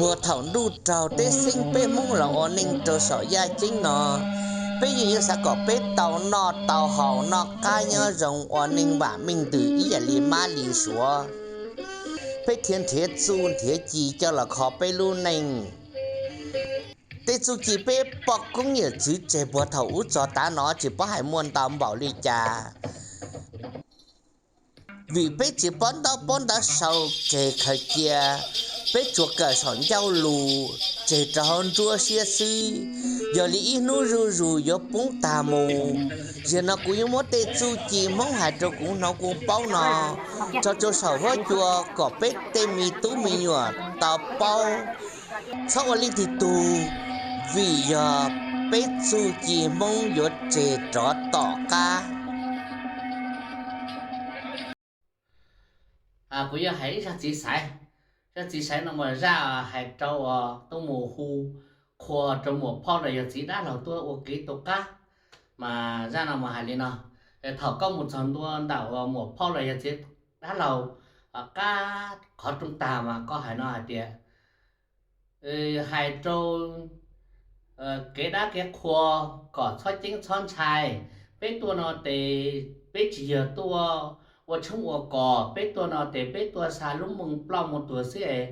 Puag thaum ntuj raug teb xeeb peb Hmoob los ua neej rau saum yaj ceeb no, peb yeej yuav xav kom peb tau noj tau haus noj qab nyob zoo ua neej vam meej ntws ib yam li mab li suav. Peb thiaj nrhiav txuj nrhiav ci coj los kho peb lub neej. Tej txuj ci peb poj koob yawm txwv tseg puag thaum ub txog tav no tsis paub hais muaj ntau npaum li cas. Vim peb tsis paub ntaub paub ntawv sau tseg khaws cia, peb tsuas kawm saum ncauj lus tseg rau hauv nruab siab xwb, yog li ib hnub zuj zus yuav poob tag mus. Yog no kuv yuav muab tej txuj ci Hmoob hais rau kuv hnov kuv paub no tso rau saum huab cua kom peb tej me tub me nyuam tau paub. Txhob ua leej twg tug, vim yog peb txuj ci Hmoob yuav tseg rov tom qab. Kuv yog hais ib zaj txiv xaiv, zaj txiv xaiv no mas zaj hais rau uas tuaj mus hu qhua rau muam phauj los yog txiv dab laug tuaj ua kev tu qab. Mas zaj no mas hais li no: thaum koj mus txog ntua ntawm uas muam phauj los yog txiv dab laug qab qhov rooj tag mas koj hais no hais tias, hais rau kev dab kev qhua kom txhob ceeb txhob ntshai. Peb tuaj no ces peb tsis yog tuaj ua tshoob ua kos, peb tuaj no ces peb tuaj xa lub mooj ploj mooj tuag xwb es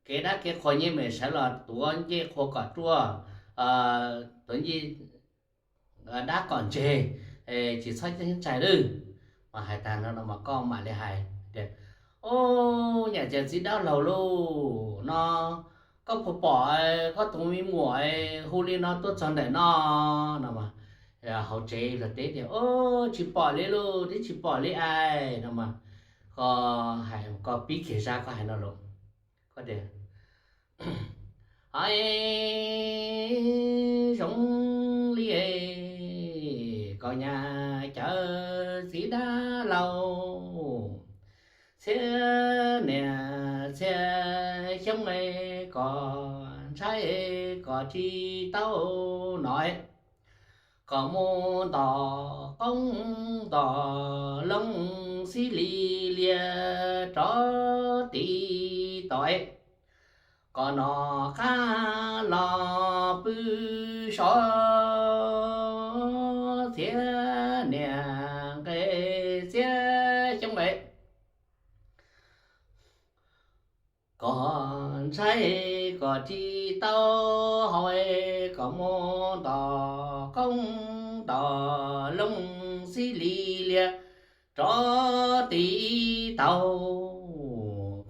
kev dab kev qhua nyej mem sawv los tuav ncej qhua kom ruaj, tuav ncej dab kom ntseg, tsis txhob ceeb ntshai lawm. Mas hais tag no mas koj mam li hais tias, Au, nyam cas txiv dab laug lauj, no koj puas pom koj tus me muam hu li no tuaj txog ntawm no? No hauv tsev los teb tias, Au, tsis pom li lauj, twb tsis pom li as. No mas koj hais, koj pib kiag zaj koj hais no lauj, koj tias, Hais zoo li es kom nyam cas txiv dab laug, txhia niam txhia xyoob es kom ntshai kom tsis tau no es, kom mus ntom qoob ntom loo xib li lias rov tiv tau es, kom noj qab los pw sov, txhia niam nqe txhia xyoob es, kom ntshai kom tsis tau haus, kom mus ntom qoob ntom loo xib li lias rov tiv tau,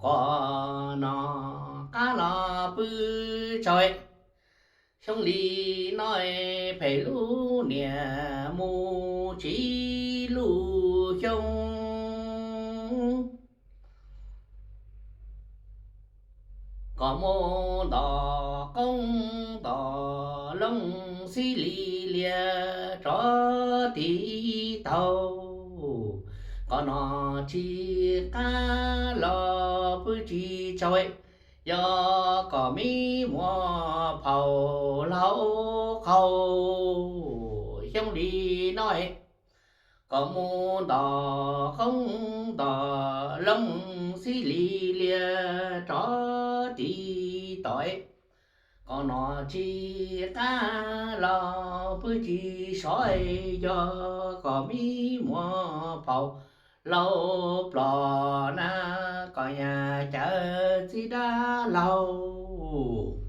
kom noj qab los pw tsaug. Xyoo li no phem lub niam mus tsis lub xyoo, kom mus ntom qoob ntom loo xib li lias rov tiv tau, kom noj tsis qab los pw tsis tsaug, yog kom me muam phauj laug qaug. Xyoo li no kom mus ntom qoob ntom loo xib li lias rov tiv tau, kom noj tsis qab los pw tsis sov, yog kom me muam phauj laug ploj na, kom nyam cas txiv dab laug,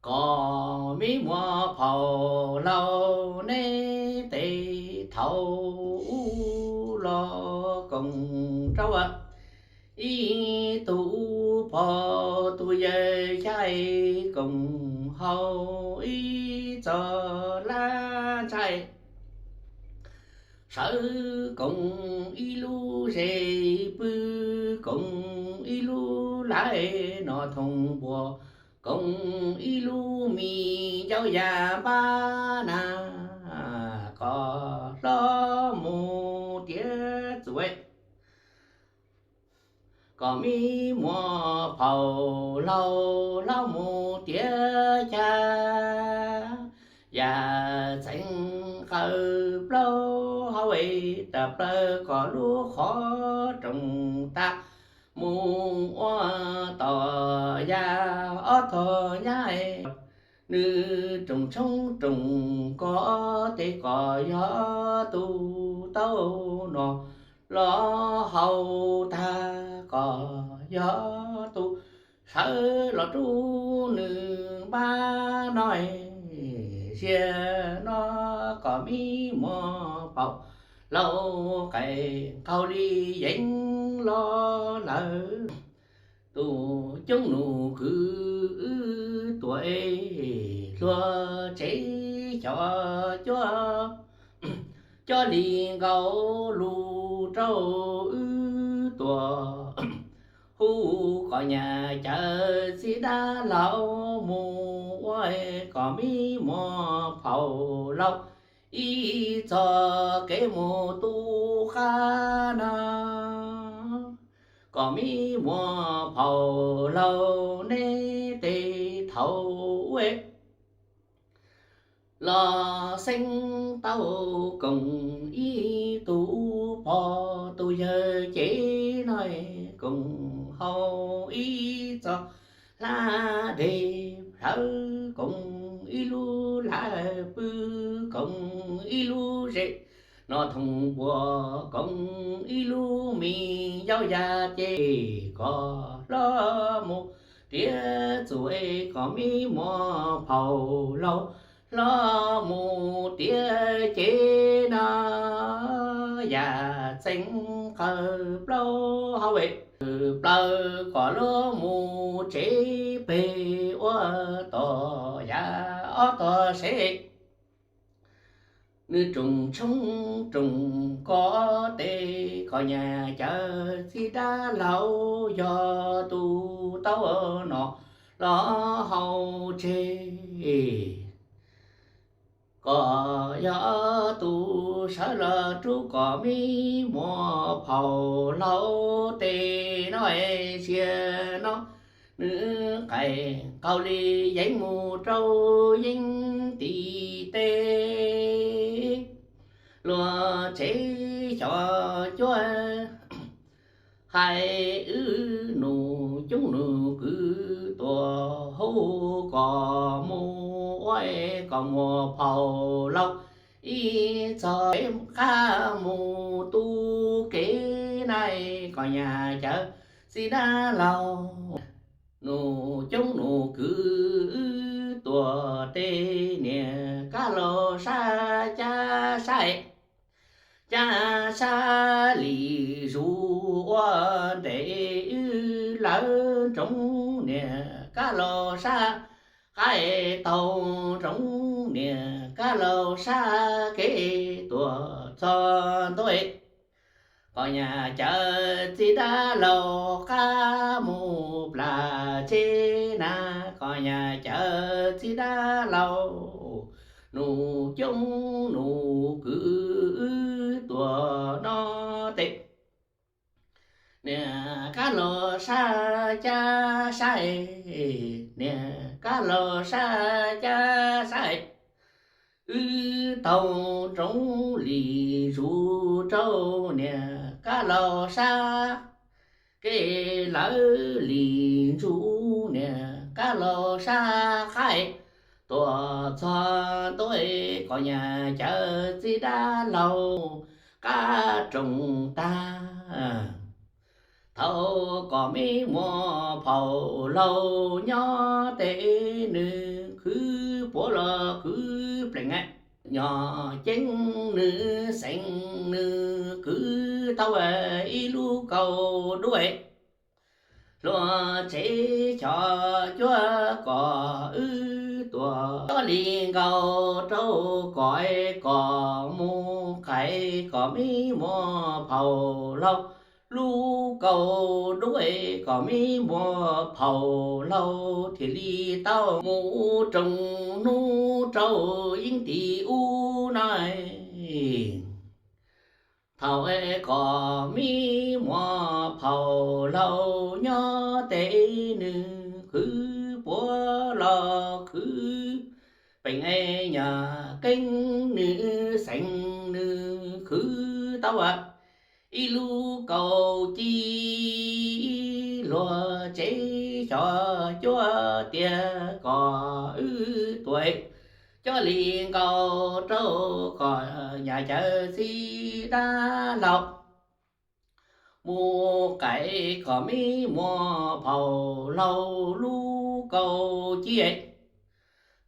kom me muam phauj laug neb tes thaum ub los koom rau ib tug pog tus yawg xya, koom hau ib txoj lab ntshai, sawv koom ib lub zes pw, koom ib lub lais no thooj npua, koom ib lub me ncauj ya npab na, kom hlob mus tiav txuas, kom me muam phauj laug hlob mus tiav cag, yam txeev qawm plaub hau tas plaws kom lub qhov rooj tag, mus ua tom yaj ob tog nyab, nws rooj tshoob rooj kos tes kom yog tus tau no los haus tag kom yog tus sawv los rub nws npab no. Sia no kom me muam phauj laus qais qaug li yeev los lawm. Tus coob nus kwv wb tuam es hluas tsev xyov cuab, coj li nkaus lus rau wb tuam, hu kom nyab cawv txiv dab laug mus ua kom me muam phauj laus ib txog kev mus tu qab no, kom me muam phauj laug neb tes thaum ub los xeeb tau koom ib tug pog tus yawg cev no, koom hau ib txoj hlab deg plhawv, koom ib lub hlab pw, koom ib lub zes no thoom puas, koom ib lub me yau yaj ces kom hlob mus tiav txuas es kom me muam phauj laug hlob mus tiav ces no yaj txeev qawg plaub hau es plaws kom luag mus tsev pem ua tom yaj ob tog seb. Nws rooj tshoob rooj kos tes kom nyab cawv txiv dab laug yog tus tau no los haus tseg, kom yog tus sawv los rub kom me muam phauj laug tes no es sia no nws qais qaug li yeev mus rau yeeb tim teb. Luag tsev xyov cuab hais wb nus coob nus kwv tuam hu kom mus ua kom muam phauj laug ib txog qab mus tu kev na, kom nyab cawv txiv dab laug. Nus coob nus kwv wb tuam tes niam kab laug sab cab sab, cab sab li zus ua ntes wb lawv ntsoov niam kab laug sab qaib taug ntsoov niam kab laug sab kev tuam txog ntua, kom nyab cawv txiv dab laug qab mus plas tseb na, kom nyab cawv txiv dab laug nus coob nus kwv wb tuam no tes niam kab laug sab cab sab, niam kab laug sab cab sab, wb taug ntsoov li zus rau niam kab laug sab kev lawv li zus niam kab laug sab qaib tuam txog ntua, kom nyab cawv txiv dab laug qab roos tag. Thaum kom me muam phauj laug nyob tes nws khwv puav los khwv plees, nyob ceeb nws xeem nws kwv tau ib lub kaus duab. Hluas tsev xyov cuab kom wb tuam coj li nkaus rau kom, kom mus qais kom me muam phauj laug lub kaus duab, kom me muam phauj laug thiaj li tau mus roos hnub rau yeeb tim ub na. Thaum kom me muam phauj laug nyob tes nws khwv puav los khwv plees, nyob ceeb nws xeem nws khwv tau ib lub kaus ci. Hluas tsev xyov cuab tiag kom wb tuag, coj li nkaus rau kom nyab cawv txiv dab laug mus qais kom me muam phauj laug lub kaus ci,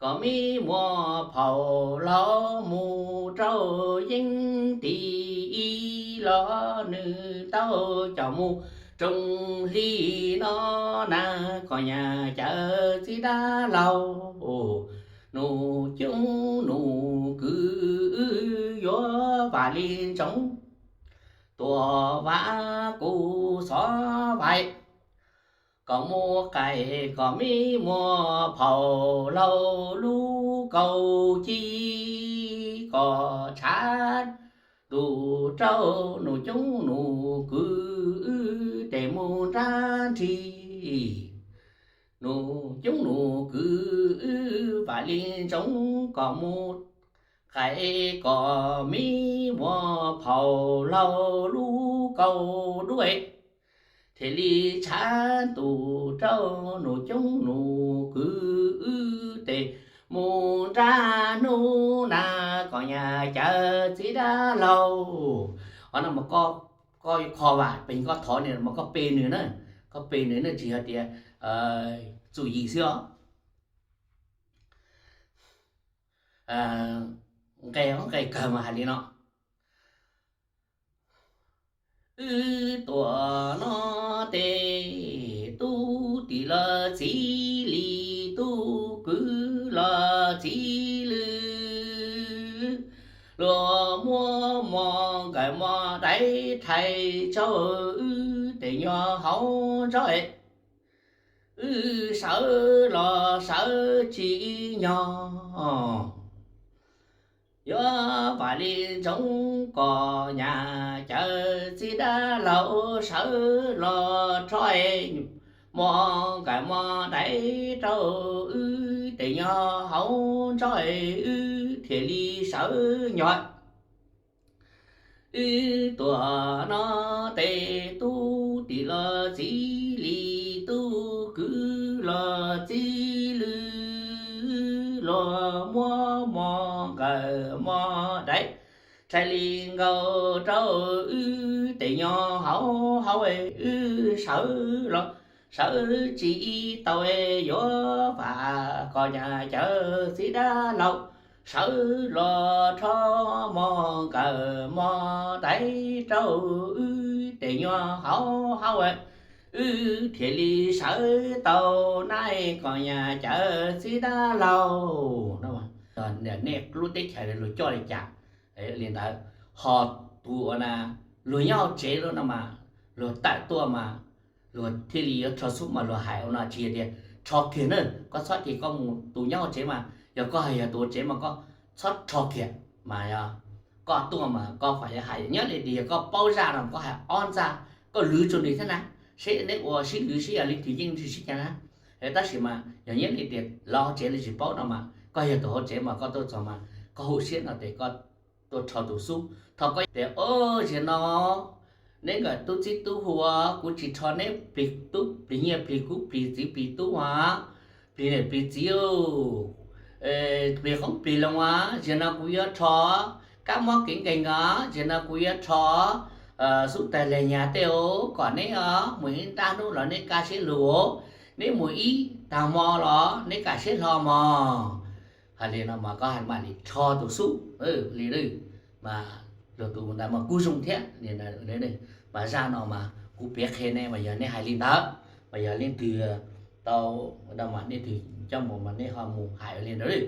kom me muam phauj laug mus rau yeeb tim ib los nws tau coj mus rooj hli no na, kom nyab cawv txiv dab laug, nus coob nus kwv yuav vam li ntsoov, tuam vam kuv xov vais, kom mus qais kom me muam phauj laug lub kaus ci, kom tshav ntuj rau nus coob nus kwv tes mus nrab nrig. Nus coob nus kwv vam li ntsoov kom mus qais kom me muam phauj laug lub kaus duab, thiaj li tshav ntuj rau nus coob nus kwv tes mus nrab hnub na, kom nyab cawv txiv dab laug. Qhov no mas koj, koj kho vam pes koj thov nws mas koj pe nws na, koj pe nws na, tsis yog tias txum yim xwb os. Nqe, nqe kawg mas hais li no: Wb tuam no tes tub tim los txiv li, tub kwv los txiv lw, luag muab mos nkawm mos daiv rhais rau wb tes nyuag hauv ntsob, wb sawv los sawv tsis nyog. Yuav vam li ntsoov kom nyab cawv txiv dab laug sawv los rho mos nkawm mos daiv rau wb tes nyuag hauv ntsob, wb thiaj li sawv nyog. Wb tuam no tes tub tim los txiv li, tub kwv los txiv lw, luag muab mos nkawm mos daiv rhais li nkaus rau wb tes nyuag hauv hauv, wb sawv los sawv tsis tau, yuav vam kom nyab cawv txiv dab laug sawv los rho mos nkawm mos daiv rau wb tes nyuag hauv hauv, wb thiaj li sawv tau na, kom nyab cawv txiv dab laug. Nej lub teb chaws luag coj li cas li ntawd, ho tus uas luag nyob hauv tsev lawm no mas luag tawm tuaj mas luag thiaj li yuav rho xub mas luag hais ua no, tsis yog tias rho kiag na, koj txhob tias koj mus tus nyob hauv tsev mas yog koj yog tus hauv tsev mas koj txhob rho kiag mas yog koj tuaj mas koj feem yuav hais nyob li tias yog koj paub zaj no koj hais ob zaj, koj lwv tsuas nws thiab na, seb neb ua sib lwv sib yog leej twg yeej tsis sib cav na. Tab sis mas yog nyob li tias lawv hauv tsev li tsis paub no mas koj yog tus hauv tsev mas koj tuaj txog mas koj hum siab no tes koj tuaj rho tus xub. Thaum koj tias, o, zaum no neb nkawm tub txib tub hu, kuv tsis rho neb plig tub plig nyiaj plig kub plig txiv plig tub a, plig niam plig txiv, plig qoob plig loo a, zaum no kuv yuav rho kab mob kev nkeeg a, zaum no kuv yuav rho xub tag leg nyag tej, kom neb mus ib nrab hnub los neb kaj siab lug, neb mus ib tag hmo los neb kaj siab hlo mog. Hais li no mas koj hais mam li rho tus xub li, mas luag tus ntawd mas kuj zoo thiab. Mas zaj no mas kuv piav qhia nej mas yog nej hais li ntawd, mas yog leej twg tau, mas nej twg coj mus mas nej ho mus hais li ntawd.